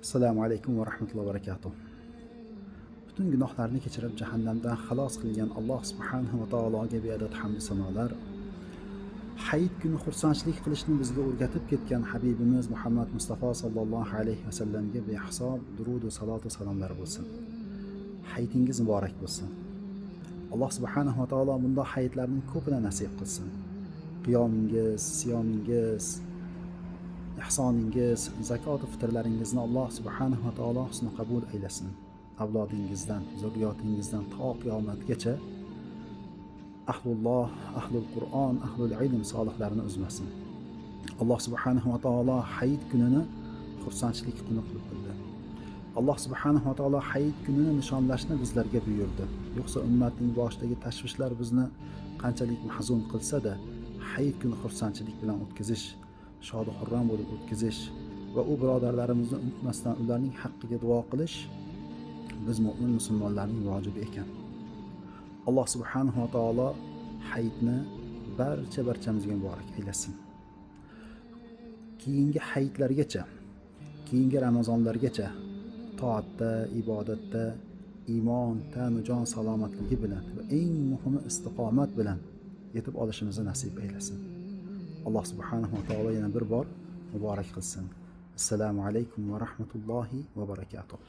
Assalomu alaykum va rahmatullohi va barakatuh. Butun gunohlarni kechirib, jahannamdan xalos qilgan Alloh subhanahu va taologa beadad hamd sanolar. Hayit kuni xursandchilik qilishni bizga o'rgatib ketgan Habibimiz Muhammad Mustafa sallallohu alayhi vasallamga behisob durud va salatu salomlar bo'lsin. Hayitingiz muborak bo'lsin. Alloh subhanahu va taolo bundoq hayitlarning ko'pini nasib qilsin. Qiyomingiz, siyomingiz, ihsoningiz, zakot fitrlaringizni Alloh subhanahu va taolo husni qabul aylasin. Avlodingizdan, zurriyotingizdan to qiyomatgacha ahlulloh, ahlul Qur'on, ahlul ilm solihlarni uzmasin. Alloh subhanahu va taolo hayit kunini xursandchilik kuni qilib bildi. Alloh subhanahu va taolo hayit kunini nishonlashni bizlarga buyurdi. Yo'qsa ummatning boshidagi tashvishlar bizni qanchalik mahzun qilsa-da, hayit kuni xursandchilik bilan o'tkazish, shod xurram bo'lib o'tkazish va u birodarlarimizni unutmasdan ularning haqqiga duo qilish biz mo'min musulmonlarning vojibi ekan. Alloh subhanahu va taolo hayitni barcha barchamizga muborak aylasin. Keyingi hayitlargacha, keyingi ramazonlargacha toatda, ibodatda, iymon, tanu jon salomatligi bilan va eng muhimi istiqomat bilan yetib olishimizni nasib aylasin. Alloh subhanahu va taolo yana bir bor muborak qilsin. Assalomu alaykum va rahmatullohi va barakatuh.